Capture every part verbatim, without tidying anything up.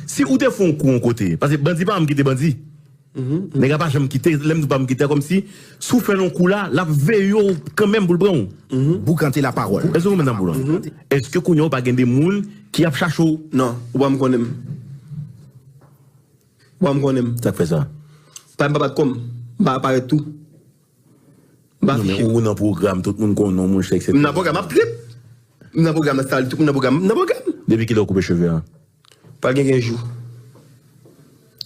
Si ou te fè yon kou yon kote, paske bandi pa janm kite bandi. Nèg la pa janm kite, lè m di pa janm kite, kòmsi, si w fè l yon kou la, l ap veye w kanmenm pou l pran w. Boukante la pawòl. Èske w konprann sa m di w la? Èske kounye a ou pa gen de moun ki ap chache w? Non, ou pa m konnen m. Ou pa m konnen m. Sa k fè sa? Pa m pa bat kò m. M pa aparèt tou. M pa Non, men afiche m. Ou nan pwogram, tout moun konnen w, monchè, et cetera. M nan pwogram, m ap trip. M nan pwogram, nan sal, tout moun nan pwogram. M nan pwogram. Depi kilè w koupe cheve a? Pral gen kenz jou.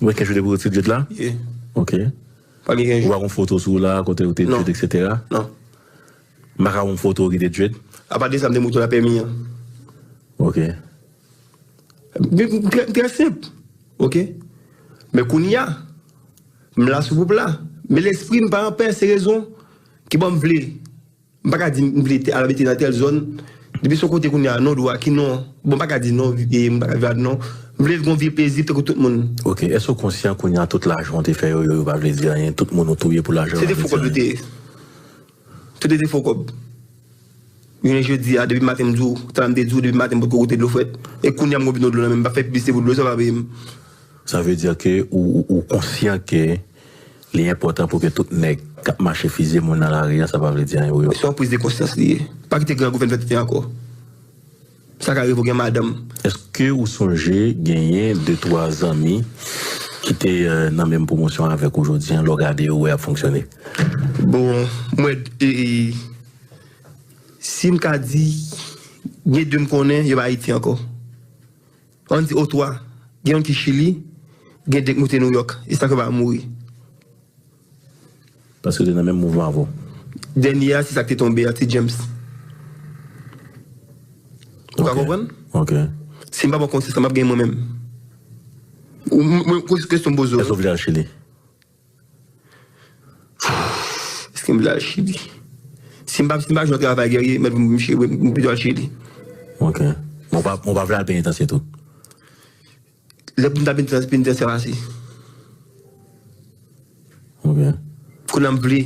Ou wè kenz jou depi w retire dread la? Yeah. Ok. Pral gen kenz Ou jou. Pa gon foto sou w la, kote ou te Non. dread, et cetera? Non. M pa ka wè yon foto ou ki te dread? Apa de sa m te montre w la pèmi an. Ok. M, m, trè, trè senp. Ok? Men kounye a, m la sou gwoup la. Men lespri m pa anpè, se rezon ki ban m vle. M pa ka di m vle te, al abite nan tèl zòn. Depi se yon kote kounye a, non dwa, ki non. Bon, m pa ka di non, e, m pa ka viv ak non. M vle gon vi pezib tankou tout moun. Ok, èske w konsyan kounye a tout lajan w te fè yo, yo, yo pa vle di anyen? Tout moun ou touye pou lajan Se pa de vle fo di kòb yo anyen? te ye. Tout te fo kòb. Jounen jodi a, depi maten m di w, talè m te di w, depi maten m potko goute dlo frèt. E kounye a m gon bidon dlo nan men m, m pa fè piblisite pou dlo, sa pa peye m. Sa vle di ke ou, ou, ou konsyan ke li enpòtan pou ke tout nèg k ap mache fizye moun nan lari a, sa pa vle di anyen pou yo. Se yon priz de konsyans li ye. Pa kite grangou fè n fè tenten ankò. Sa ka rive w gen madanm. Èske ou sonje genyen de twa zanmi ki te, euh, nan menm pwomosyon avèk ou jodi an, lè w gade yo, w wè y ap fonksyone? Bon, mwen, e, e, si m ka di, gen de m konnen, yo pa Ayiti ankò. Ann di o twa, gen youn ki Chili, gen de k moute Nouyòk, e sa k yo pa mouri. Paske yo te nan menm mouvman avè w. Dènye a, se sa k te tonbe a, se James. Ou ka Ok. konprann? Ok. Si m pa pran konsyans, m ap gen mwen menm. Ou, mwen, mwen, kesyon m poze w. Èske w vle al Chili? Èske m vle al Chili? Si m pa, si m pa jwenn travay, Guerrier, mèt pou m, m, m pito al Chili. Ok. Mwen pa, mwen pa vle al penitansye tou. Lè pou m ta penitansye, penitansye pase. Ok. Kounye a m vle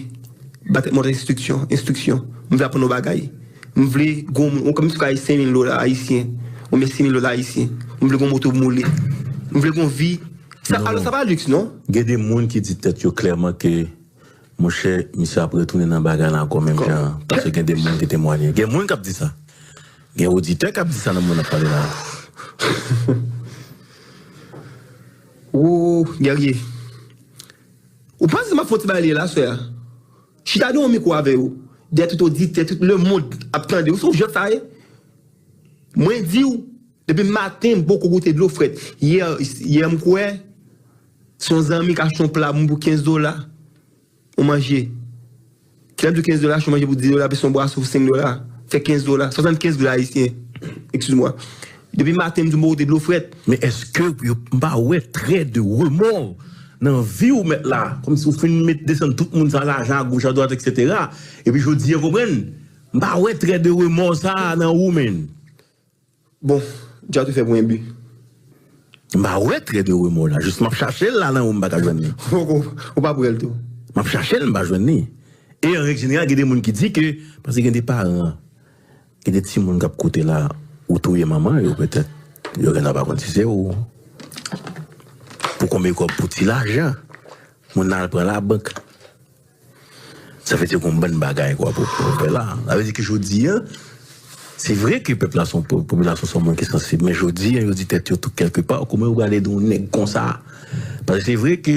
ba tèt mwen enstriksyon, enstriksyon. M vle aprann yon bagay. M vle gon moun, yon kòm si ka senk mil dola ayisyen, oubyen sis mil dola ayisyen. M vle gon moto pou m woule. M vle gon vi. Sa, Non. alò, sa pa liks, non? Gen de moun ki di tèt yo klèman ke, monchè, misye ap retounen nan bagay la ankò menm Kò- jan an. Paske gen de moun ki temwanye. Gen moun k ap di sa. Gen oditè k ap di sa nan moman n ap pale la. Ou, Guerrier. Ou panse m ap fè yon ti bagay li la, sè a? Chita devan yon mikwo avè yo. Dèyè tout oditè, tout lemonn ap tande. Ou se yon jwèt sa ye? Mwen di w, depi maten, m poko goute dlo frèt. Yè, yè m kwè, se yon zanmi k achte yon pla pou mwen pou kenz dola. Ou manje. Kilè m di w kenz dola, achte yon manje pou dis dola, plis yon bwason pou senk dola. Fè kenz dola. Swasannkenz dola ayisyen. Excuse-moi. Depi maten, m di w m poko goute dlo frèt. Men èske yo, m pa wè trè de remò nan vi w mèt la? Kòmsi w fin met desann tout moun sa lajan agoch adwat, et cetera. Epi jodi a, konprann? M pa wè trè de remò sa nan ou, menn. Bon, Dja tou fè pou en bi. M pa wè trè de remò la. Jis m ap chache l la nan ou, m pa ka jwenn li. Ou, ou, ou pa pran l tou. M ap chache l, m pa jwenn li. E an règ jeneral, gen de moun ki di ke, paske gen de paran, gen de timoun k ap koute la, ou touye manman yo petèt, yo gentan pa konn si se ou. Pou konbyen kòb, pou ti lajan, moun nan al pran labank. Sa vle di gon bann bagay kwa pou, pou fè la. Sa vle di ke jodi a, se vre ke pèp la se yon po-, popilasyon se yon moun ki sansib, men jodi a, yo di tèt yo tou kèlkepa, kòman yo prale de yon nèg konsa? Paske se vre ke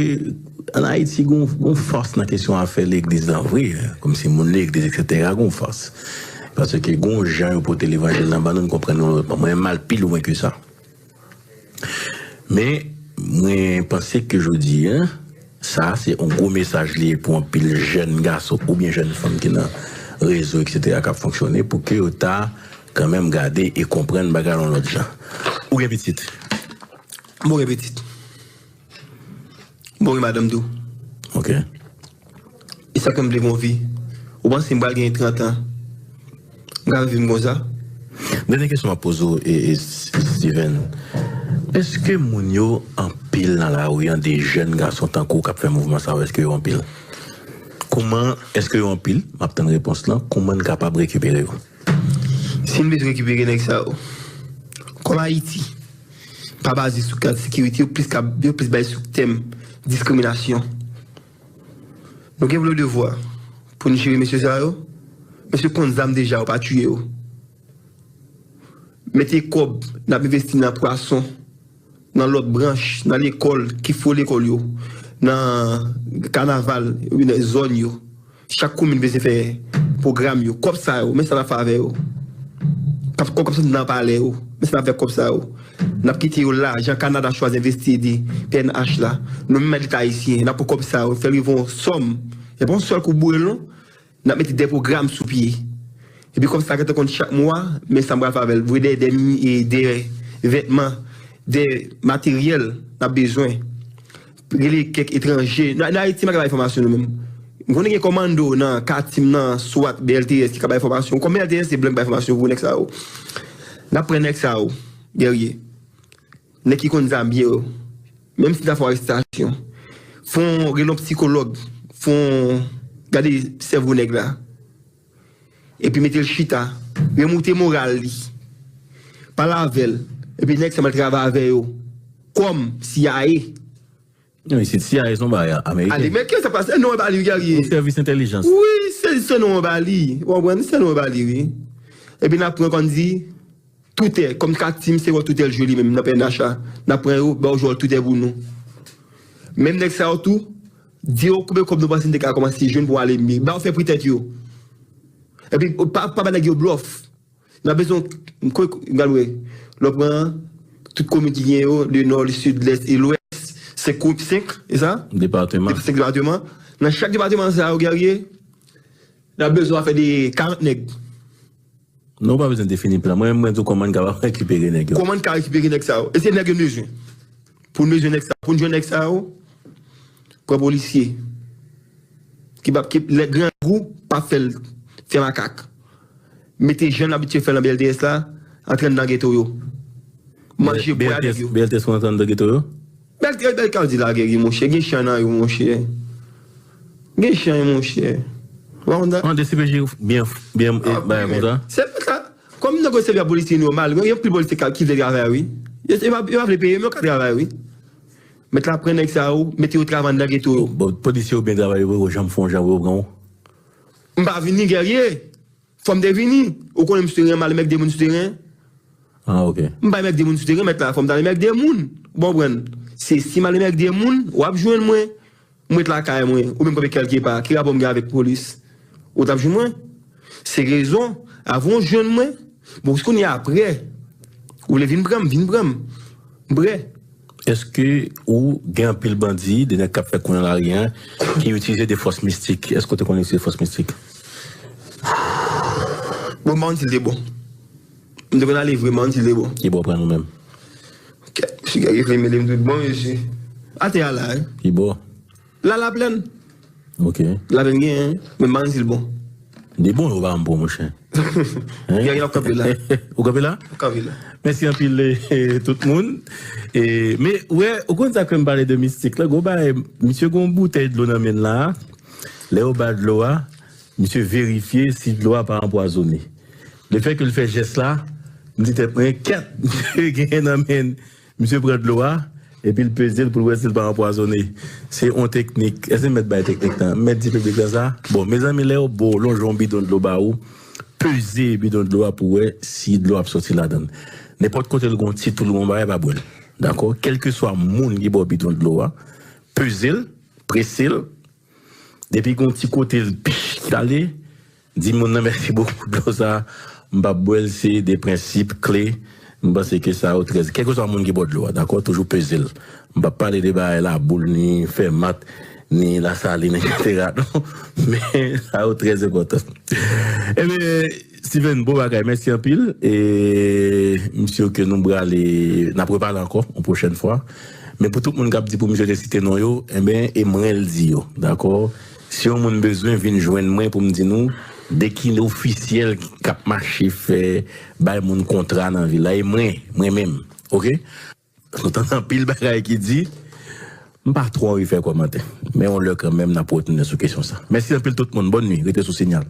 ann Ayiti, gon, gon fòs nan kesyon afè legliz lan vre, kòmsi moun legliz, et cetera, gon fòs. Paske gon jan yo pote levanjil lan ban nou, n konprann nou, mwen m al pi lwen ke sa. Men, mwen panse ke jodi a, sa se yon gwo mesaj li ye pou anpil jèn gason oubyen jèn fanm ki nan rezo, et cetera, k ap fonksyone, pou ke yo ta kanmenm gade e konprann bagay la yon lòt jan. Ou gen pitit? M gen pitit. M gen madanm tou. Ok. E sa ke m vle gon vi. Ou panse m pral gen trant an? M ka viv m konsa? Dènye kesyon m ap poze w, e, e, Steven. Èske moun yo anpil nan lari an, de jèn gason tankou w k ap fè mouvman sa yo, èske yo anpil? Kòman, èske yo anpil? M ap tann repons lan. Kòman n kapab rekipere yo? Si n bezwen rekipere nèg sa yo, kòm Ayiti, pa baze sou kad sekirite, yo plis ka, yo plis bay sou tèm diskriminasyon. Nou gen pou nou devwa pou n jere mesye sa yo. Mesye konn zam deja, yo pa tiye yo. Mete kòb n ap envesti nan pwason, nan lòt branch, nan lekòl, ki fo lekòl yo, nan kanaval, nan zòn yo. Chak komin bezwen fè pwogram yo. Kòb sa yo, men sa n ap fè avè yo. Kòb, kòb sa nan palè yo, men sa n ap fè kòb sa yo. N ap kite yo la, jan Kanada chwazi envesti ede P N H la. Nou menm Leta ayisyen, n ap pran kòb sa yo, fè l rive yon sòm. Se pa yon sèl kou boure l non. N ap mete de pwogram sou pye. Epi kòb sa gentan konn chak mwa, men sa m pral fè avè l. Voye de, de, de vètman, de materyèl n ap bezwen. Rele kèk etranje. Nan, nan Ayiti, m pa ka bay enfòmasyon nou menm. M konnen gen kòmando nan Katim, nan swat, B L T S ki ka bay enfòmasyon. Kòm B L T S se blan ki bay enfòmasyon pou nèg sa yo. N ap pran nèg sa yo, Guerrier. Nèg ki konn zam byen yo. Menm si ta fè arestasyon. Fon rele yon sikològ. Fon gade sèvo nèg la. Epi mete l chita. Remoute moral li. Pale avè l. Epi nèg sa m al travay avè yo. Kòm C I A. Non, isit C I A se yon bagay ameriken. Ale, men ki sa pase? Non, e ba li, Guerrier. Yon sèvis entèlijans. Wi, se, se non, e ba li. Ou konprann? Se non, e ba li, wi. Epi n ap pran kòm di, Toutè, kòm Katim se wòl Toutè l jwe li menm nan P N H la, n ap pran yo, ba yo jwe wòl Toutè pou nou. Menm nèg sa yo tou, di yo konbyen kòb nou panse n te ka kòmanse jwenn pou ale mye. Ba yo fè pri tèt yo. Epi, pa, pa ba nèg yo blòf. N ap bezwen, m kwè, gad wè, lè w pran tout komin ki gen yo, le nò, le sid, lès e lwès, senk, senk, e sa? Depatman. Senk depatman. Nan chak depatman sa yo, Guerrier, n ap bezwen afè de karant nèg. Non, ou pa bezwen defini plan. Mwen, mwen di w kòman n kapab rekipere nèg yo. Kòman n ka rekipere nèg sa yo? E se nèg yo n bezwen. Pou n bezwen nèg sa, pou n jwenn nèg sa yo, pran polisye. Ki pa, ki, lè grangou, pa fè l fè makak. Mete jan n abitye fè l nan B L T S la, antre anndan geto yo. Manje bwè a nèg yo. B L T S pou antre anndan geto yo? Bèl, bèl, bèl kal di lagè, wi, monchè. Gen chan nan yo, monchè. Gen chan, monchè. Ou pa konn sa? An, D C P J byen, byen, e, bagay konsa. Se pa sa. Kòm nèg yo sèvi ak polisye nòmal, gen anpil polisye ka, ki vle travay, wi. Yo, yo pa, yo pa vle peye, men yo ka travay, wi. Mèt la pran nèg sa yo, mete yo travay anndan geto yo. Bon, polisye yo byen travay, yo poko janm fè yon jan pou yo pran w. M pa vini, Guerrier. Fò m te vini. Ou konnen m sou teren, m ale mèk de moun sou teren. Ah, ok. M pa mèk de moun sou teren, mèt la, fò m t ale mèk de moun. Ou konprann? Se si m ale mèk de moun, w ap jwenn mwen. M ret lakay mwen, ou menm kanpe kèlkepa, ki rapò m gen avèk polis? Ou t ap jwenn mwen? Se rezon, avan w jwenn mwen, bon, kounye a apre, ou vle vin pran m, vin pran m. M prè. Èske ou gen anpil bandi, de nèg k ap fè kou nan lari a, ki itilize de fòs mistik? Èske w te konn itilize fòs mistik? Bon, m pa konn si l te bon. M te konn ale vre, m pa konn si l te bon. Ki bò pran nou menm? Kèt, siga ki fle mele m tout bon, mesye. Atè a la, wi. Ki bò? La, Laplèn. Ok. Laplèn genyen, men m pa konn si l bon. Li bon, yo ba m pou monchè. Gen yon kanpe la. Ou kanpe la? Kanpe la. Mèsi anpil, eh, tout moun. Eh, men, wè, ou konn sa ke m pale de mistik la, gwo bagay, misye gon boutèy dlo nan men l la. Lè yo ba dlo a, misye verifye si dlo a pa anpwazone. Lefètke l fè jès la, m di tèt mwen, kèt, misye gen nan men l. Misye pran dlo a, epi l peze l pou l wè si l pa anpwazone. Se yon teknik. Èske m mèt bay teknik lan? M mèt di piblik lan sa? Bon, mezanmi, lè yo ba w, lonje yon bidon dlo ba ou, peze bidon dlo a pou w wè si dlo ap soti ladan l. Nenpòt kote l gon ti twou, l gon bagay, pa bwè l. Dakò? Kèlkeswa moun ki ba w bidon dlo a, peze l, prese l, depi gon ti kote l, pich, ki ale, di moun nan mèsi bokou pou dlo sa a. M p ap bwè l, se de prensip kle. M panse ke sa yo trè, kèlkeswa moun ki ba w dlo a, dakò, toujou peze l. M p ap pale de bagay Laboul, ni Fèmat, ni Lasalin, etsetera. Non, men sa yo trè enpòtan. Ebyen, Steven, bon bagay, mèsi anpil. E m si ke nou prale, n ap repale ankò yon pwochèn fwa. Men pou tout moun k ap di pou misye te site non yo, enben, e mwen l di yo, dakò? Si yon moun bezwen, vin jwenn mwen pou m di nou de ki ofisyèl k ap mache fè bay moun kontra nan vil la, e mwen, mwen menm, oke? Nou tande anpil bagay ki di, m pa twò anvi fè kòmantè, men yon lè kanmenm n ap retounen sou kesyon sa. Mèsi anpil tout moun, bòn nwi, rete sou Sinyal.